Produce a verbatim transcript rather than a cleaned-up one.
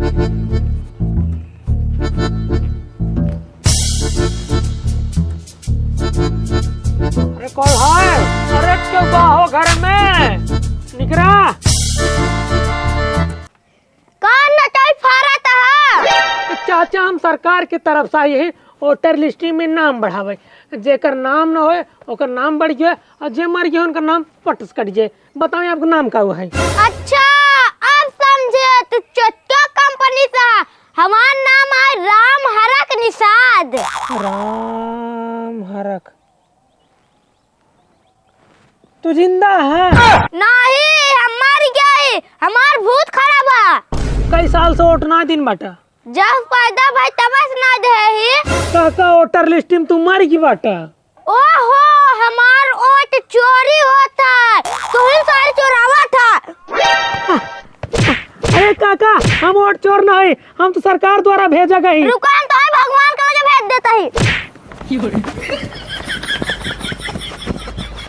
अरे कौन है? अरे क्यों बा हो घर में? निकरा। कौन नटई फारत है? चाचा, हम सरकार के तरफ से आई हैं, वोटर लिस्ट में नाम बढ़ावे। जेकर नाम न होए, ओकर नाम बढ़ गया, और जे मर गया, उनका नाम पट से कट जाए। बताओ, आपका नाम का हुआ है? अच्छा, अब समझे, तू चोट्टा कंपनी से है। हमार नाम है राम हरक निषाद। राम हरक। तू जिंदा है? नहीं, हम मर गए। हमार भूत खड़ा बा। कई साल से वोट ना दिन बाटा? जब पैदा भाई तब से ना दे ही। काका, वोटर लिस्ट में तू मर गई बाटा। ओहो, हमार वोट चोरी होता। तू ही सारे चोरावा था। अरे काका, हम वोट चोर नहीं, हम तो सरकार द्वारा भेजा गई। रुको, हम तो भगवान के लगे भेज देता ही।